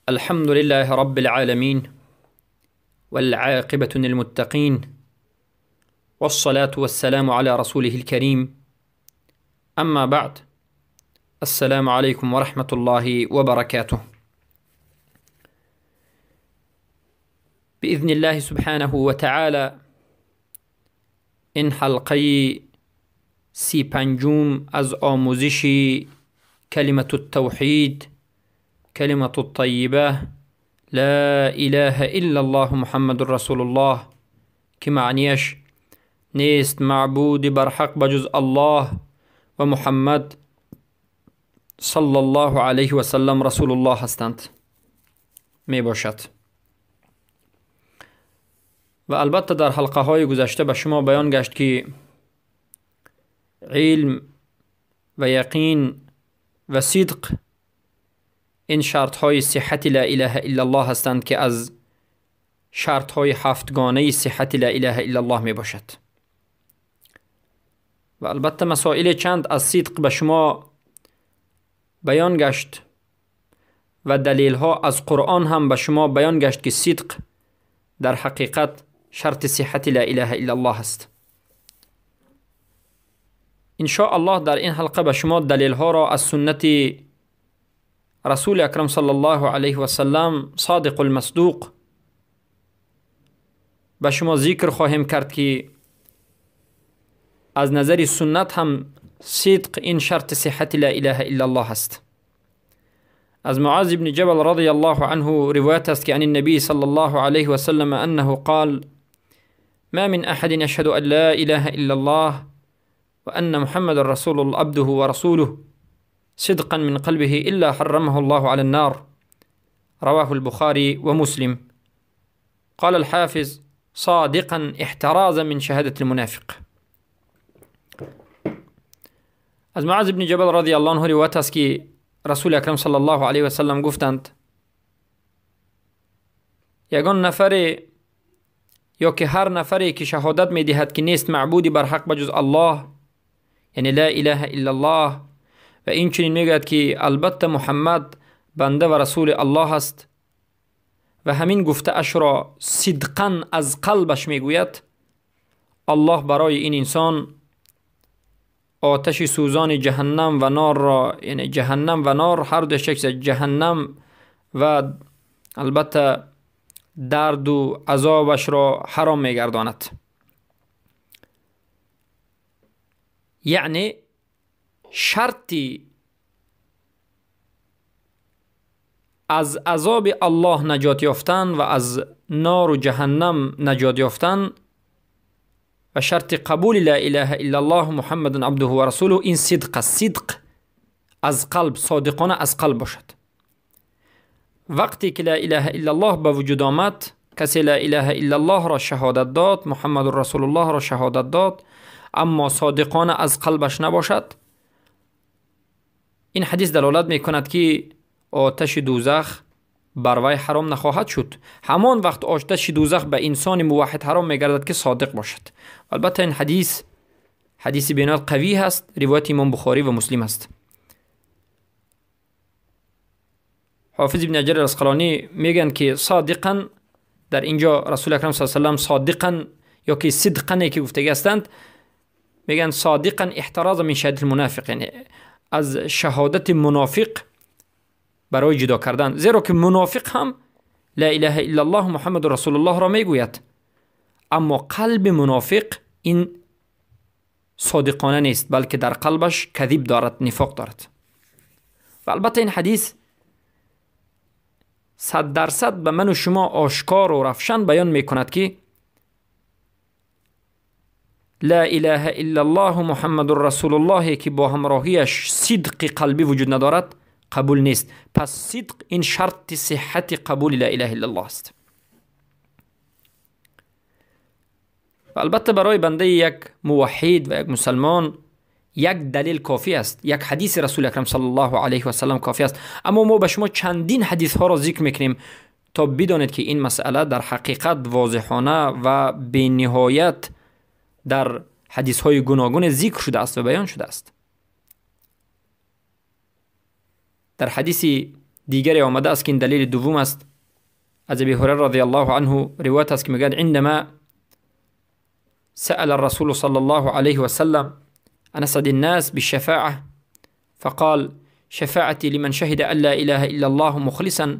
الحمد لله رب العالمين، والعاقبة للمتقين، والصلاة والسلام على رسوله الكريم. أما بعد، السلام عليكم ورحمة الله وبركاته. بإذن الله سبحانه وتعالى این حلقه 35 از آموزش کلمة التوحید، کلمة الطیبه، لا اله الا الله محمد رسول الله، که معنیش نیست معبود برحق بجز الله و محمد صلی الله علیه و سلم رسول الله هستند می باشد. و البته در حلقه های گذشته به شما بیان گشت که علم و یقین و صدق این شرط های صحت لا اله الا الله هستند که از شرط های هفتگانه صحت لا اله الا الله می باشد. و البته مسائل چند از صدق به شما بیان گشت و دلیل ها از قرآن هم به شما بیان گشت که صدق در حقیقت شرط صحت لا اله الا الله است. ان شاء الله در این حلقه به شما دلیل ها را از سنت رسول اکرم صلی الله علیه و سلم صادق المصدوق به شما ذکر خواهیم کرد که از نظر سنت هم صدق این شرط صحت لا اله الا الله است. از معاذ بن جبل رضی الله عنه روایت است که عن النبی صلی الله علیه و سلم انه قال: ما من احد يشهد ان لا اله الا الله وان محمد رسول الله عبده ورسوله صدقا من قلبه الا حرمه الله على النار. رواه البخاري ومسلم. قال الحافظ: صادقا احترازا من شهادة المنافق. از معاذ بن جبل رضی الله عنه روایت است که رسول اکرم صلی الله علیه و سلم گفتند: یگان نفر یا که هر نفری که شهادت میدهد که نیست معبودی بر حق بجز الله، یعنی لا اله الا الله، و این چنین میگوید که البته محمد بنده و رسول الله است و همین گفته اش را صدقا از قلبش میگوید، الله برای این انسان آتش سوزان جهنم و نار را، یعنی جهنم و نار هر دو شکل جهنم و البته درد و عذابش را حرام میگرداند. یعنی شرطی از عذاب الله نجات یافتن و از نار و جهنم نجات یافتن و شرط قبول لا اله الا الله محمد عبده و رسوله این صدق، صدق از قلب، صادقانه از قلب باشد. وقتی که لا اله الا الله به وجود آمد، کسی لا اله الا الله را شهادت داد، محمد رسول الله را شهادت داد، اما صادقانه از قلبش نباشد، این حدیث دلالت میکند که آتش دوزخ بر وی حرام نخواهد شد. همان وقت آتش دوزخ به انسان موحد حرام میگردد که صادق باشد. البته این حدیث حدیث بنیاد قوی هست، روایت امام بخاری و مسلم است. حافظ ابن حجر عسقلانی میگن که صادقا در اینجا رسول اکرم صلی الله علیه و سلم صادقا یا که صدقا که گفتگی هستند، میگن صادقا احتراز من شهادت المنافق، یعنی از شهادت منافق برای جدا کردن، زیرا که منافق هم لا اله الا الله محمد رسول الله را میگوید، اما قلب منافق این صادقانه نیست، بلکه در قلبش کذب دارد، نفاق دارد. و البته این حدیث 100% به من و شما آشکار و روشن بیان میکند که لا اله الا الله محمد رسول الله که با همراهیش صدق قلبی وجود ندارد قبول نیست. پس صدق این شرط صحت قبول لا اله الا الله است. و البته برای بنده یک موحد و یک مسلمان یک دلیل کافی است، یک حدیث رسول اکرم صلی الله علیه و سلم کافی است. اما ما به شما چندین حدیث ها را ذکر میکنیم تا بدانید که این مسئله در حقیقت واضحانه و بی نهایت در حدیث های گوناگون ذکر شده است و بیان شده است. در حدیث دیگری آمده است که این دلیل دوم است. از ابی هریره رضی الله عنه روایت است که میگوید عندما سأل الرسول صلى الله عليه وسلم عن أسعد الناس بالشفاعة فقال شفاعتي لمن شهد أن لا إله إلا الله مخلصا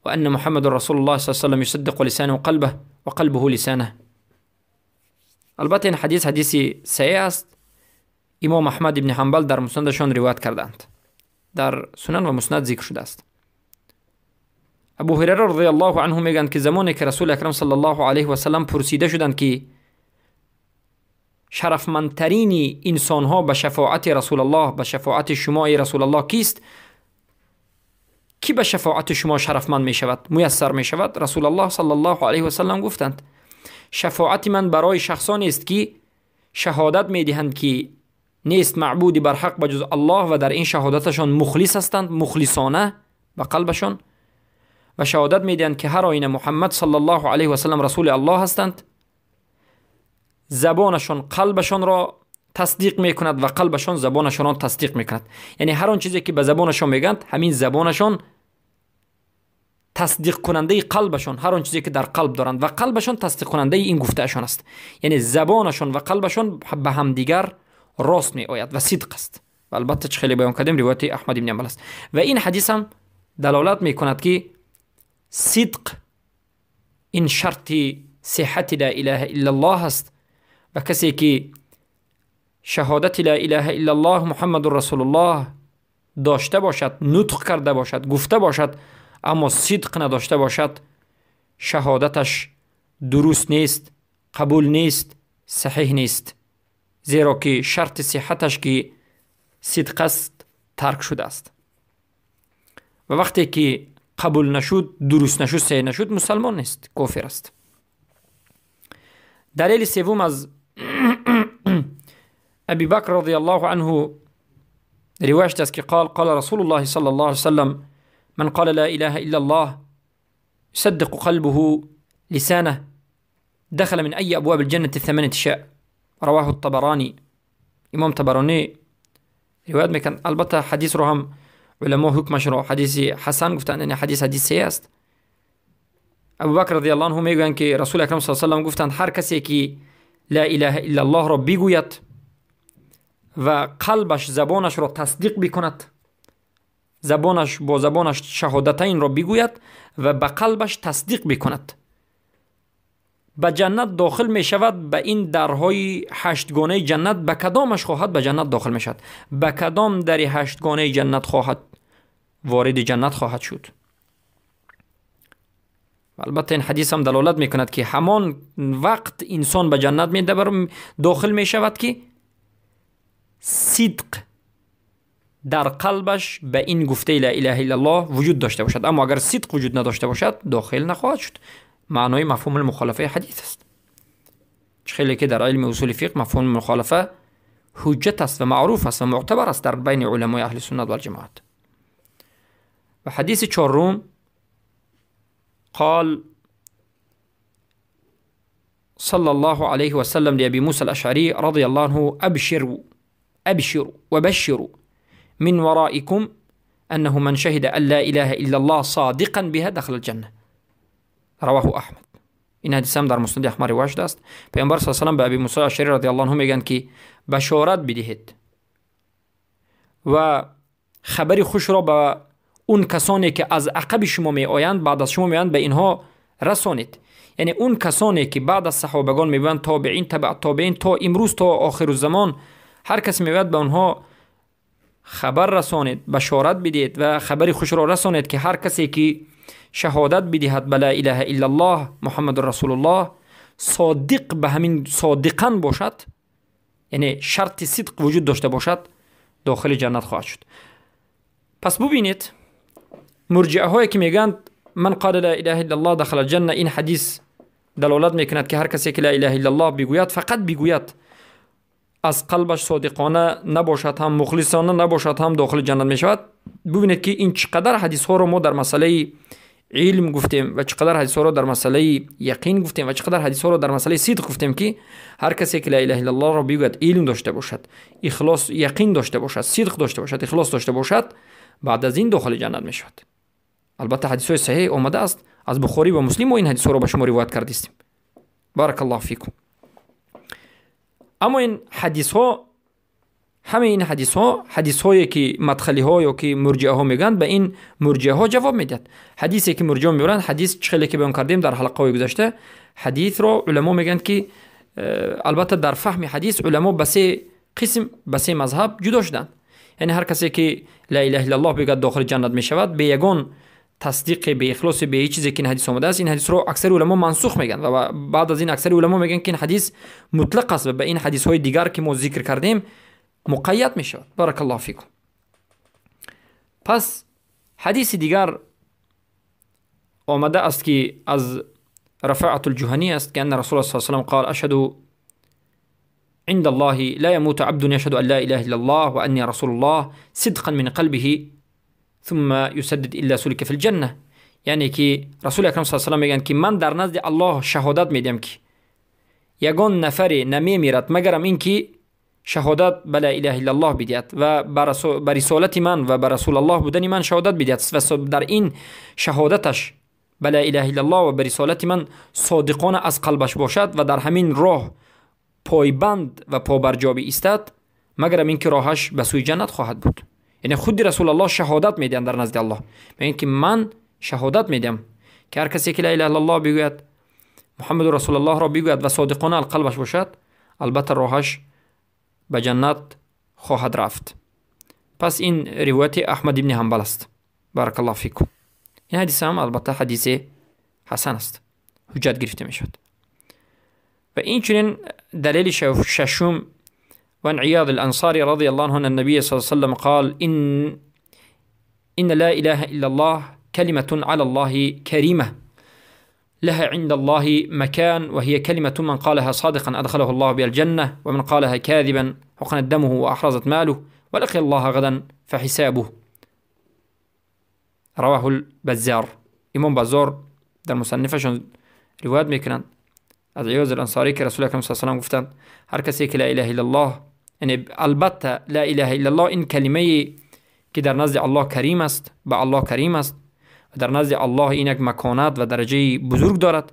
وأن محمد رسول الله صلى الله عليه وسلم يصدق لسانه قلبه وقلبه لسانه. البته این حدیث حدیث صحیح است. امام احمد ابن حنبل در مسندشان روایت کردند، در سنن و مسند ذکر شده است. ابو هریره رضی الله عنه میگن که زمانی که رسول اکرم صلی الله علیه و سلم پرسیده شدند که شرفمندترین انسان ها به شفاعت رسول الله، به شفاعت شما ای رسول الله کیست؟ کی به شفاعت شما شرفمند می شود، میسر می شود؟ رسول الله صلی الله علیه و سلم گفتند شفاعت من برای شخصانی است که شهادت می دهند که نیست معبودی بر حق بجز الله و در این شهادتشان مخلص هستند، مخلصانه به قلبشان، و شهادت می دهند که هر آینه محمد صلی الله علیه و سلم رسول الله هستند. زبانشان قلبشان را تصدیق میکند و قلبشان زبانشان را تصدیق میکند. یعنی هر آن چیزی که به زبانشان میگند همین زبانشان تصدیق کننده قلبشان، هر آن چیزی که در قلب دارند و قلبشان تصدیق کننده این گفتهشان است. یعنی زبانشان و قلبشان به همدیگر راست می آید و صدق است. و البته چه خیلی بیان کردیم روایت احمد بن حنبل است. و این حدیث هم دلالت میکند که صدق این شرط صحت لا اله الا الله است و کسی که شهادت لا اله الا الله محمد رسول الله داشته باشد، نطق کرده باشد، گفته باشد، اما صدق نداشته باشد، شهادتش درست نیست، قبول نیست، صحیح نیست، زیرا که شرط صحتش که صدق است ترک شده است. و وقتی که قبول نشد، درست نشد، صحیح نشد، مسلمان نیست، کافر است. دلیل سوم از ابی بکر رضی الله عنه روایت است که قال قال رسول الله صلی الله علیه وسلم من قال لا اله الا الله يصدق قلبه لسانه دخل من ای ابواب الجنة الثمانية شاء. رواه الطبرانی. امام طبرانی روایت میکن. البته حدیث رو هم علما حکمش رو حدیث حسن گفتن، یعنی حدیث حدیث صحیح است. ابوبکر رضی الله عنه میگویند که رسول اکرم صلی الله علیه و سلم گفتند هر کسی که لا اله الا الله را بگوید و قلبش زبانش را تصدیق بکند، زبانش با زبانش شهادتین را بگوید و به قلبش تصدیق بکند، به جنت داخل می شود. به این درهای هشتگانه جنت به کدامش خواهد به جنت داخل می شود، به کدام در هشتگانه جنت خواهد وارد جنت خواهد شد. البته این حدیث هم دلالت میکند که همان وقت انسان به جنت می داخل می شود که صدق در قلبش به این گفته لا اله الا الله وجود داشته باشد. اما اگر صدق وجود نداشته باشد داخل نخواهد شد. معنای مفهوم المخالفه حدیث است. خیلی که در علم اصول فقه مفهوم المخالفه حجت است و معروف است و معتبر است در بین علمای اهل سنت و الجماعت. و حدیث چهارم قال صلى الله عليه وسلم لأبي موسى الأشعري رضي الله عنه أبشروا أبشروا وبشروا من ورائكم أنه من شهد أن لا إله إلا الله صادقا بها دخل الجنة. رواه احمد. این حدیث هم در مسند احمد روایت شده است. پیامبر صلی الله علیه و سلم به ابی موسی اشعری رضی الله عنه میگن که بشارت بدهید و خبر خوش را به اون کسانی که از عقب شما می آیند، بعد از شما می آیند، به اینها رسانید. یعنی اون کسانی که بعد از صحابگان می آیند، تابعین، تبع تابعین، تا امروز تا آخر الزمان، هر کسی می آید به اونها خبر رسانید، بشارت بدهید و خبر خوش را رسانید که هر کسی که شهادت بدهد به لا اله الا الله محمد رسول الله صادق به همین صادقا باشد، یعنی شرط صدق وجود داشته باشد، داخل جنت خواهد شد. پس ببینید مرجعه هایی که میگن من قال لا اله الا الله دخل الجنه، این حدیث دلالت میکند که هر کسی که لا اله الا الله بگوید، فقط بگوید، از قلبش صادقانه نباشد هم مخلصانه نباشد هم داخل جنت میشود. ببینید که این چقدر حدیث ها رو ما در مسئله علم گفتیم و چقدر حدیث ها رو در مسئله یقین گفتیم و چقدر حدیث ها رو در مسئله صدق گفتیم که هر کسی که لا اله الا الله را بگوید، علم داشته باشد، اخلاص، یقین داشته باشد، صدق داشته باشد، اخلاص داشته باشد، баъд аз ин дохили ҷаннат мешавад. Албатта ҳадисҳои саҳеҳ омада аст аз Бухорӣ ва Муслим, мо ин ҳадисҳоро ба шумо ривоят кардистем. Баракаллоҳу фикум. Аммо ин ҳадисҳо, ҳамаи ин ҳадисҳо, ҳадисҳое ки мадхалиҳо ё ки мурҷиаҳо мегӯянд, ба ин мурҷиаҳо ҷавоб медиҳад. Ҳадисе ки мурҷиаҳо меоранд, ҳадис чӣ хеле ки баён кардем дар ҳалқаҳои гузашта, ҳадисро уламо мегӯянд ки албатта дар фаҳми ҳадис уламо ба се қисм, ба се мазҳаб ҷудо шуданд. Яъне ҳар касе ки ла илаҳа иллаллоҳ бигӯяд дохили ҷаннат мешавад, бе ягон тасдиқе, бе ихлосе, бе ҳеҷ чизе ки ин ҳадис омадааст, ин ҳадисро аксари уламо мансух мегӯянд ва баъд аз ин аксари уламо мегӯянд ки ин ҳадис мутлақ аст ва ба ин ҳадисҳои дигар ки мо зикр кардем муқайяд мешавад. Баракаллоҳу фикум. Пас ҳадиси дигар омада аст ки аз Рафаату лҷуҳанӣ аст ки анна расул с салам қал ашҳаду عند الله لا يموت عبد يشهد أن لا إله إلا الله وأني رسول الله صدقا من قلبه ثم يسدد إلا سلك في الجنة. یعنی که رسول اکرم صلی الله علیه و سلم میگن که من در نزد الله شهادت میدم که یگان نفری نمیمیرد مگرم این که شهادت به لا اله الا الله بدهد و بر رسالت من و بر رسول الله بودن من شهادت بدهد و در این شهادتش به لا اله الا الله و بر رسالت من صادقانه از قلبش باشد و در همین راه پایبند و پابرجا بایستد، مگرم اینکه راهش به سوی جنت خواهد بود. یعنی خود رسول الله شهادت میدهند در نزد الله، میگن که من شهادت میدم که هر کسی که لا اله الا الله بگوید، محمد رسول الله را بگوید و صادقانه از قلبش باشد، البته راهش به جنت خواهد رفت. پس این روایت احمد ابن حنبل است. بارک الله فیکم. این حدیث هم البته حدیث حسن است، حجت گرفته میشد. و این چنین دلیل ششم، وعن عياض الأنصاري رضي الله عنه أن النبي صلى الله عليه وسلم قال إن لا إله إلا الله كلمة على الله كريمة لها عند الله مكان، وهي كلمة من قالها صادقا أدخله الله بها الجنة، ومن قالها كاذبا حقنت دمه وأحرزت ماله ولقي الله غدا فحسابه. رواه البزار. امام بزار در مصنفشون روایت میکنند از عیاض الانصاری که رسول اکرم صلی الله علیه و سلم گفتند هر کسی که لا اله الا الله، یعنی البته لا اله الا الله این کلمه که در نزد الله کریم است، به الله کریم است و در نزد الله این یک مکانت و درجه بزرگ دارد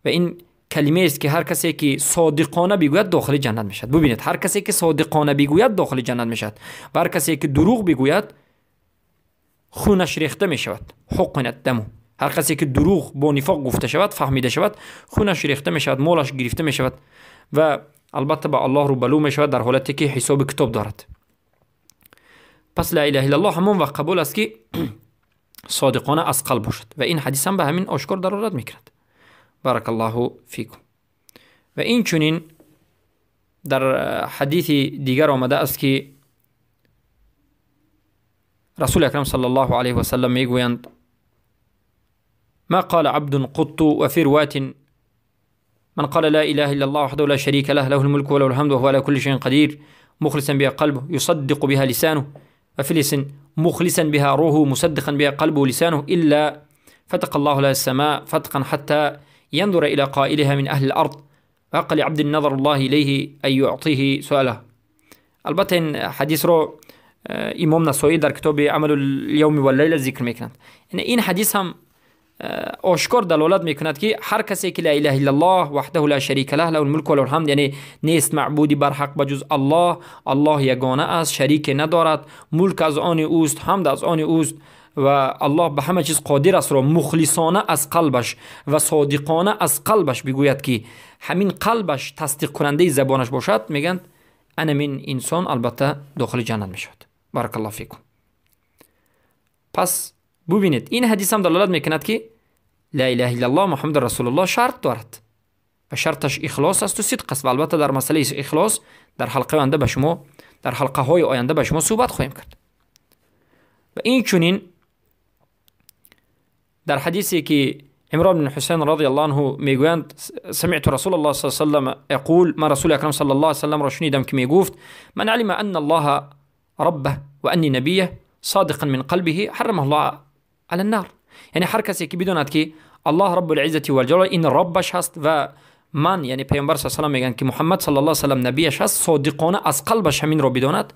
و این کلمه است که هر کسی که صادقانه بگوید داخل جنت میشد. ببینید، هر کسی که صادقانه بگوید داخل جنت میشد و هر کسی که دروغ بگوید خونش ریخته میشود، حقنت دمو. هر کسی که دروغ با نفاق گفته شود، فهمیده شود، خونش ریخته میشود، مالش گرفته میشود و البته با الله روبلو میشود در حالتی که حساب کتاب دارد. پس لا اله الا الله همون وقت قبول است که صادقانه از قلب باشد و این حدیث هم به همین آشکار دلالت میکند. بارک الله فیکم. و این چنین در حدیث دیگر آمده است که رسول اکرم صلی الله علیه و سلم میگویند ما قال عبد قط، وفي رواية من قال لا إله إلا الله وحده لا شريك له له الملك وله الحمد وهو على كل شيء قدير مخلصا بها قلبه يصدق بها لسانه، وفي مخلصا بها روحه مصدقا بها قلبه ولسانه، إلا فتق الله لها السماء فتقا حتى ينظر إلى قائلها من أهل الأرض، وأقل عبد النظر الله إليه أن يعطيه سؤاله. البته این حدیث رو امام نسائی در کتاب عمل اليوم واللیله ذکر میکنند. این حدیث هم آشکار دلالت میکند که هر کسی که لا اله الا الله وحده لا شریک له له الملک و له الحمد، یعنی نیست معبودی بر حق بجز الله، الله یگانه است، شریک ندارد، ملک از آن اوست، حمد از آن اوست و الله به همه چیز قادر است، را مخلصانه از قلبش و صادقانه از قلبش بگوید که همین قلبش تصدیق کننده زبانش باشد، میگن انا من انسان البته داخل جنت میشود. بارک الله فیکم. پس ببینید این حدیث هم دلالت میکند که لا اله الا الله محمد رسول الله شرط دارد و شرطش اخلاص است و صدق است و البته در مسئله اخلاص در حلقه آینده به شما، در حلقه های آینده به شما صحبت خواهیم کرد. و این چنین در حدیثی که عمران بن حسین رضی الله عنه میگویند سمعت رسول الله صلی الله علیه و سلم یقول، من رسول اکرم صلی الله علیه و سلم را شنیدم که میگفت من علم ان الله ربه و انی نبیه صادقا من قلبه حرمه الله علی النار. یعنی هر کسی که بداند که الله رب العزة والجلال این ربش هست و من، یعنی پیامبر صلی الله علیه و سلم میگن که محمد صلی الله علیه و سلم نبیش هست، صادقانه از قلبش همین را بداند،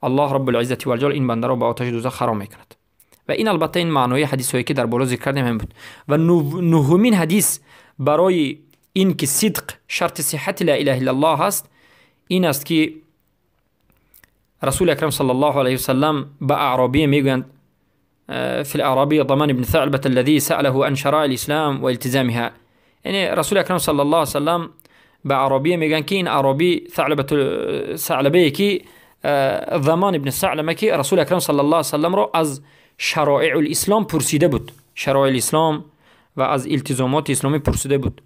الله رب العزة والجلال این بنده را به آتش دوزخ حرام میکند. و این البته این معنای حدیث هایی که در بالا ذکر کردیم هم بود. و نهمین حدیث برای این که صدق شرط صحت لا اله الا الله است این است که رسول اکرم صلی الله علیه وسلم به اعرابی میگویند في الأعرابي ضمان بن ثعلبة الذي سأله عن شرائع الإسلام والتزامها. یعنی رسول اکرم صلی الله علیه وسلم به اعرابی میگن که این اعرابی ثعلبه که ضمان ابن ثعلبه که رسول اکرم صلی الله علیه وسلم را از شرائع الاسلام پرسیده بود، شرائع الاسلام و از التزامات اسلامی پرسیده بود.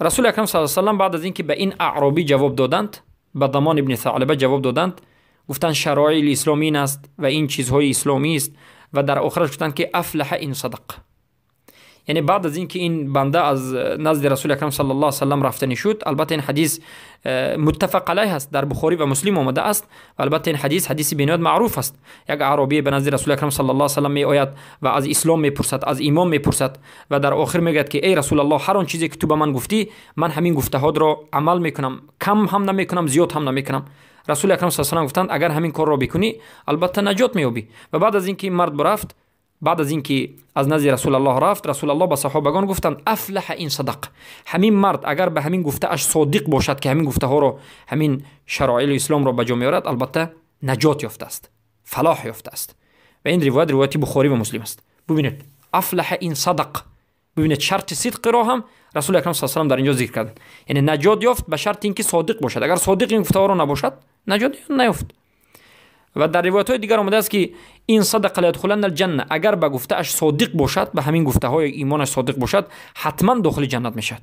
رسول اکرم صلی الله علیه وسلم بعد از اینکه به این اعرابی جواب دادند، به ضمان ابن ثعلبه جواب دادند، گفتند شرایع اسلامی این است و این چیزهای اسلامی است و در آخرش گفتند که افلح این صدق. یعنی بعد از اینکه این بنده از نزد رسول اکرم صلی الله علیه وسلم رفتنی شد، البته این حدیث متفق علیه است، در بخاری و مسلم آمده است و البته این حدیث حدیث بنیاد معروف است. یک اعرابی به نزد رسول اکرم صلی الله علیه وسلم می آید و از اسلام میپرسد، از ایمان میپرسد و در آخر میگوید که ای رسول الله، هر آن چیزی که تو به من گفتی من همین گفته ها را عمل میکنم، کم هم نمیکنم، زیاد هم نمیکنم. رسول اکرم صلی الله علیه وسلم گفتند اگر همین کار را بکنی البته نجات مییابی. و بعد از اینکه مرد برفت، بعد از اینکه از نزد رسول الله رفت، رسول الله به صحابگان گفتند افلح این صدق. همین مرد اگر به همین گفته اش صادق باشد که همین گفته ها رو، همین شرایع اسلام را به جا میآورد، البته نجات یافته است، فلاح یافته است. و این روایت روایت بخاری و مسلم است. ببینید افلح این صدق، ببینید شرط صدق را هم رسول اکرم صلی الله علیه و سلم در اینجا ذکر کردند. یعنی نجات یافت به شرط اینکه صادق باشد. اگر صادق این گفته ها را نباشد نجات نیافت. و در روایت های دیگر آمده است که این صدق لیدخلن الجنه، اگر به گفته اش صادق باشد، به همین گفته های ایمانش صادق باشد، حتما داخل جنت میشد.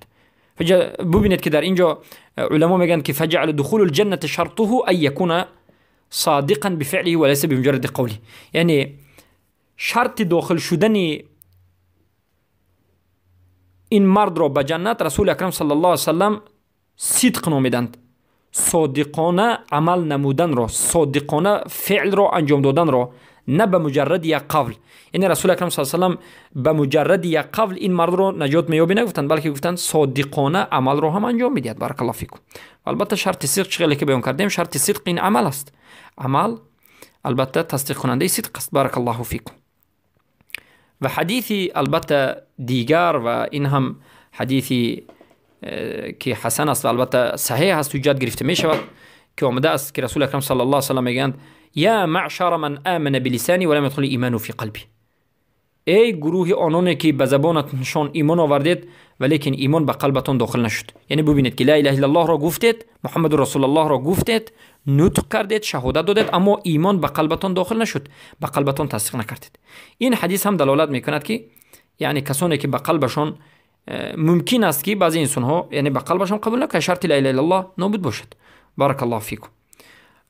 ببینید که در اینجا علما میگن که فجعل دخول الجنه شرطه ان یکون صادقا بفعله وليس بمجرد قوله. یعنی شرط داخل شدن این مرد را به جنت رسول اکرم صلی الله علیه وسلم صدق نامیدند، صادقانه عمل نمودن را، صادقانه فعل را انجام دادن را، نه به مجرد یک قول. یعنی رسول اکرم صلی الله علیه و سلم به مجرد یک قول این مرد را نجات مییابی نگفتند، بلکه گفتند صادقانه عمل را هم انجام میدهد. بارک الله فیکم. البته شرط صدق چه که بیان کردیم، شرط صدق این عمل است. عمل البته تصدیق کننده صدق است. بارک الله فیکم. و حدیثی البته دیگر، و این هم حدیثی که حسن است و البته صحیح است، حجت گرفته می شود، که آمده است که رسول اکرم صلی الله علیه و سلم میگویند یا معشر من آمن بلسانی ولم يدخل ایمان فی قلبی. ای گروه آنانی که به زبانتشان ایمان آوردید ولیکن ایمان به قلبتان داخل نشد. یعنی ببینید که لا اله الا الله را گفتید، محمد رسول الله را گفتید، نطق کردید، شهادت دادید، اما ایمان به قلبتان داخل نشد، به قلبتان تصدیق نکردید. این حدیث هم دلالت میکند که یعنی کسانی که به قلبشان ممکن است که بعضی انسان ها یعنی به قلبشان قبول نکنند، شرط لا اله الا الله نابود باشد. بارک الله فیکم.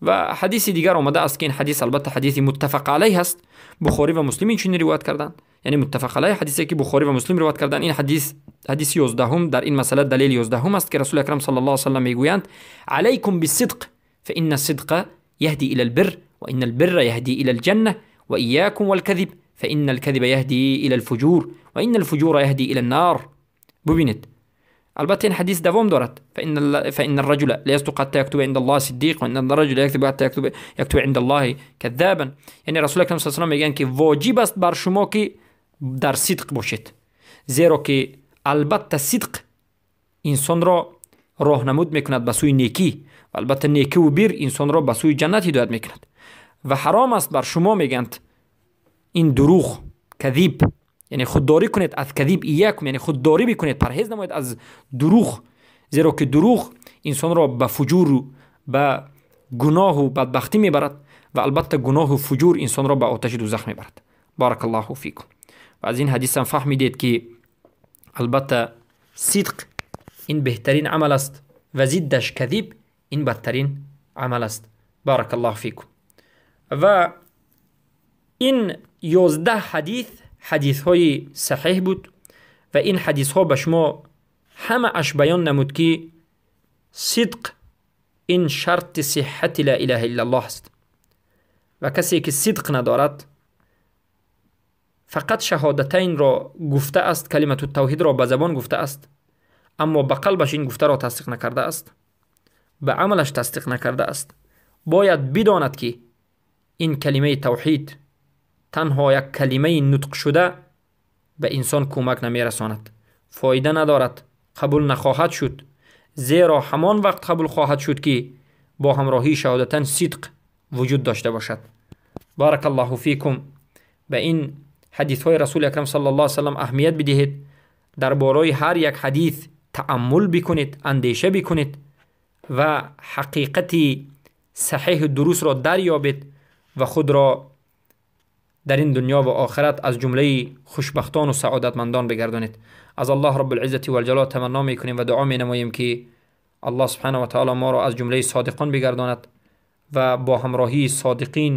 و حدیث دیگر آمده است که این حدیث البته حدیث متفق علیه است، بخاری و مسلم این چنین روایت کردند. یعنی متفق علیه حدیثی که بخاری و مسلم روایت کردند. این حدیث حدیث 11 در این مسئله دلیل 11 است که رسول اکرم صلی الله علیه و سلم میگویند علیکم بالصدق فإن الصدق يهدي إلى البر وإن البر يهدي إلى الجنة وإياكم والكذب فإن الكذب يهدي إلى الفجور وإن الفجور يهدي إلى النار. ببینید البته این حدیث دوام دارد. فإن الرجل لا يصدق حتى يكتب عند الله صدیق وإن الرجل يكتب حتى يكتب عند الله كذابا. یعنی رسول اکرم صلی الله علیه و سلم میگن که واجب است بر شما که در صدق باشید، زیرا که البته صدق انسان را راهنمود میکند به سوی نیکی و البته نیکی و بیر انسان را به سوی جنت هدایت میکند. و حرام است بر شما میگند این دروغ، کذیب، یعنی خودداری کنید از کذیب، ایاکم، یعنی خودداری بکنید، پرهیز نمایید از دروغ، زیرا که دروغ انسان را به فجور و به گناه و بدبختی میبرد و البته گناه و فجور انسان را به آتش دوزخ میبرد. بارک الله فیکم. و از این حدیث هم فهمیدید که البته صدق این بهترین عمل است و ضدش کذیب این بدترین عمل است. بارک الله فیکم. و این 11 حدیث حدیث های صحیح بود و این حدیث ها به شما همه اش بیان نمود که صدق این شرط صحت لا اله الا الله است و کسی که صدق ندارد فقط شهادتین را گفته است، کلمت التوحید را به زبان گفته است، اما به قلبش این گفته را تصدیق نکرده است، به عملش تصدیق نکرده است، باید بداند که Ин калимаи тавҳид танҳо як калимаи нутқшуда ба инсон кӯмак намерасонад, фоида надорад, қабул нахоҳад шуд, зеро ҳамон вақт қабул хоҳад шуд, ки бо ҳамроҳии шаҳодатан сидқ вуҷуд дошта бошад. Барак Аллоҳу фикум. Ба ин ҳадисҳои Расули Акрам саллаллоҳу алайҳи васаллам аҳамият бидиҳед, дар бораи ҳар як ҳадис тааммул бикунед, андеша бикунед ва ҳақиқати саҳеҳу дурустро дарёбед ва худро дар ин дунё ва охират аз ҷумлаи хушбахтону саодатмандон бигардонед. Аз Аллоҳ Раббулиззати валҷалол таманно мекунем ва дуо менамоем, ки Аллоҳ субҳана ва таоло моро аз ҷумлаи содиқон бигардонад ва бо ҳамроҳии содиқин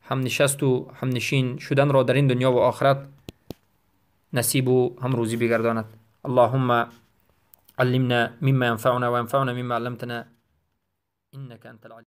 ҳамнишасту ҳамнишин шуданро дар ин дунё ва охират насибу ҳамрӯзӣ бигардонад. Аллоҳумма علمنا مما ينفعنا وينفعنا مما علمتنا إنك أنت العليم.